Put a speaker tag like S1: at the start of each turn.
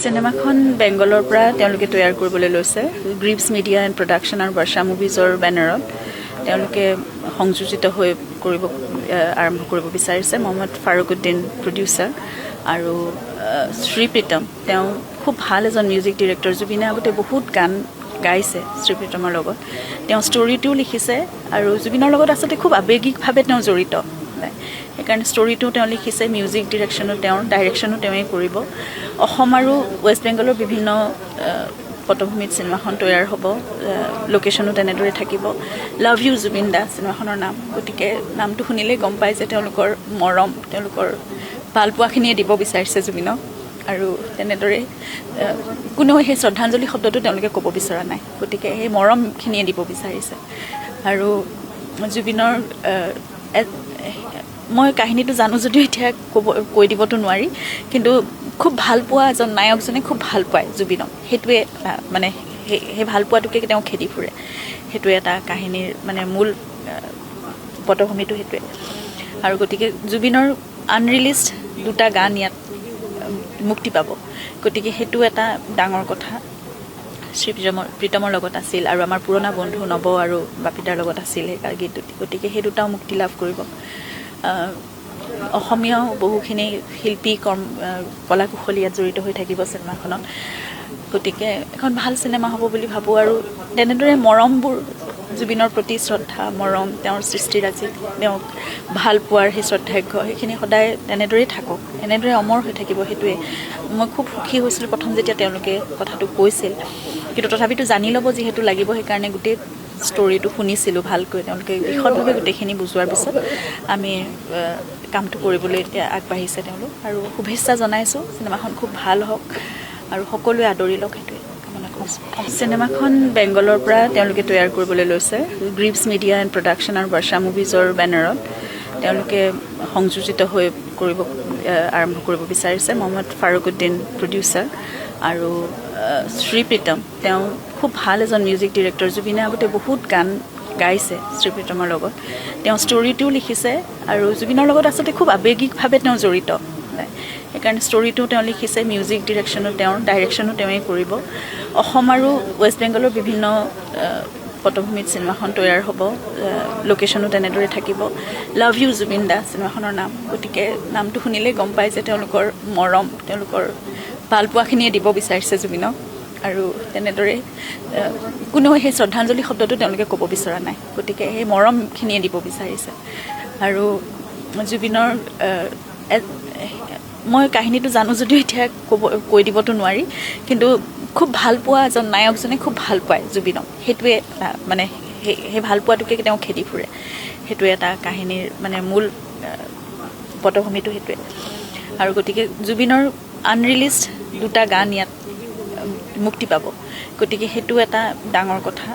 S1: চিনেমাখন বেংগলৰ পৰা তেওঁলোকে তৈয়াৰ কৰিবলৈ লৈছে। গ্ৰীভছ মিডিয়া এণ্ড প্ৰডাকশ্যন আৰু বৰ্ষা মুভিজৰ বেনাৰত তেওঁলোকে সংযোজিত হৈ কৰিব আৰম্ভ কৰিব বিচাৰিছে। মহম্মদ ফাৰুকুদ্দিন প্ৰডিউচাৰ আৰু শ্ৰীপ্ৰীতম, তেওঁ খুব ভাল এজন মিউজিক ডিৰেক্টৰ। জুবিনে আগতে বহুত গান গাইছে শ্ৰীপ্ৰীতমৰ লগত। তেওঁ ষ্টৰিটোও লিখিছে আৰু জুবিনৰ লগত আচলতে খুব আৱেগিকভাৱে তেওঁ জড়িত। সেইকাৰণে ষ্টৰিটোও তেওঁ লিখিছে, মিউজিক ডিৰেকশ্যনো তেওঁৰ, ডাইৰেকশ্যনো তেওঁৱেই কৰিব। অসম আৰু ৱেষ্ট বেংগলৰ বিভিন্ন পটভূমিত চিনেমাখন তৈয়াৰ হ'ব। লোকেশ্যনো তেনেদৰে থাকিব। লাভ you Zubeen দা চিনেমাখনৰ নাম। গতিকে নামটো শুনিলেই গম পায় যে তেওঁলোকৰ মৰম, তেওঁলোকৰ ভালপোৱাখিনিয়ে দিব বিচাৰিছে জুবিনক। আৰু তেনেদৰে কোনেও সেই শ্ৰদ্ধাঞ্জলি শব্দটো তেওঁলোকে ক'ব বিচৰা নাই। গতিকে সেই মৰমখিনিয়ে দিব বিচাৰিছে। আৰু জুবিনৰ মই কাহিনীটো জানো যদিও এতিয়া কৈ দিবতো নোৱাৰি, কিন্তু খুব ভাল পোৱা এজন নায়কজনে খুব ভাল পায় জুবিনক। সেইটোৱে মানে সেই ভাল পোৱাটোকে তেওঁ খেদি ফুৰে। সেইটোৱে এটা কাহিনীৰ মানে মূল পটভূমিটো সেইটোৱে। আৰু গতিকে জুবিনৰ আনৰিলিজড দুটা গান ইয়াত মুক্তি পাব। গতিকে সেইটো এটা ডাঙৰ কথা। শ্ৰী প্ৰীতমৰ লগত আছিল আৰু আমাৰ পুৰণা বন্ধু নৱ আৰু বাপিদাৰ লগত আছিল সেই গীত দুটি। গতিকে সেই দুটাও মুক্তি লাভ কৰিব। অসমীয়াও বহুখিনি শিল্পী, কৰ্ম, কলা কুশলী ইয়াত জড়িত হৈ থাকিব চিনেমাখনত। গতিকে এখন ভাল চিনেমা হ'ব বুলি ভাবোঁ। আৰু তেনেদৰে মৰমবোৰ, জুবিনৰ প্ৰতি শ্ৰদ্ধা, মৰম, তেওঁৰ সৃষ্টিৰাজিক তেওঁক ভাল পোৱাৰ সেই শ্ৰদ্ধাৰ্ঘ্য, সেইখিনি সদায় তেনেদৰেই থাকক, এনেদৰে অমৰ হৈ থাকিব। সেইটোৱে মই খুব সুখী হৈছিলোঁ প্ৰথম যেতিয়া তেওঁলোকে কথাটো কৈছিল। কিন্তু তথাপিতো জানি ল'ব যিহেতু লাগিব, সেইকাৰণে গোটেই ষ্টৰিটো শুনিছিলোঁ ভালকৈ। তেওঁলোকে বিশদভাৱে গোটেইখিনি বুজোৱাৰ পিছত আমি কামটো কৰিবলৈ এতিয়া আগবাঢ়িছে তেওঁলোক। আৰু শুভেচ্ছা জনাইছোঁ, চিনেমাখন খুব ভাল হওক আৰু সকলোৱে আদৰি লওক, সেইটোৱে কামনা কৰিছোঁ। চিনেমাখন বেংগলৰ পৰা তেওঁলোকে তৈয়াৰ কৰিবলৈ লৈছে। গ্ৰীভছ মিডিয়া এণ্ড প্ৰডাকশ্যন আৰু বৰ্ষা মুভিজৰ বেনাৰত তেওঁলোকে সংযোজিত হৈ কৰিব আৰম্ভ কৰিব বিচাৰিছে। মহম্মদ ফাৰুকুদ্দিন প্ৰডিউচাৰ আৰু শ্ৰীপ্ৰীতম, তেওঁ খুব ভাল এজন মিউজিক ডিৰেক্টৰ। জুবিনে আগতে বহুত গান গাইছে শ্ৰীপ্ৰীতমৰ লগত। তেওঁ ষ্টৰিটোও লিখিছে আৰু জুবিনৰ লগত আচলতে খুব আৱেগিকভাৱে তেওঁ জড়িত। সেইকাৰণে ষ্টৰিটোও তেওঁ লিখিছে, মিউজিক ডিৰেকশ্যনো তেওঁৰ, ডাইৰেকশ্যনো তেওঁৱেই কৰিব। অসম আৰু ৱেষ্ট বেংগলৰ বিভিন্ন পটভূমিত চিনেমাখন তৈয়াৰ হ'ব। লোকেশ্যনো তেনেদৰে থাকিব। লাভ you Zubeen দা চিনেমাখনৰ নাম। গতিকে নামটো শুনিলেই গম পায় যে তেওঁলোকৰ মৰম, তেওঁলোকৰ ভালপোৱাখিনিয়ে দিব বিচাৰিছে জুবিনক। আৰু তেনেদৰে কোনেও সেই শ্ৰদ্ধাঞ্জলি শব্দটো তেওঁলোকে ক'ব বিচৰা নাই। গতিকে সেই মৰমখিনিয়ে দিব বিচাৰিছে। আৰু জুবিনৰ মই কাহিনীটো জানো যদিও এতিয়া কৈ দিবতো নোৱাৰি, কিন্তু খুব ভাল পোৱা এজন নায়কজনে খুব ভাল পায় জুবিনক। সেইটোৱে মানে সেই ভাল পোৱাটোকে তেওঁ খেদি ফুৰে। সেইটোৱে এটা কাহিনীৰ মানে মূল পটভূমিটো সেইটোৱে। আৰু গতিকে জুবিনৰ আনৰিলিজড দুটা গান ইয়াত মুক্তি পাব। গতিকে সেইটো এটা ডাঙৰ কথা।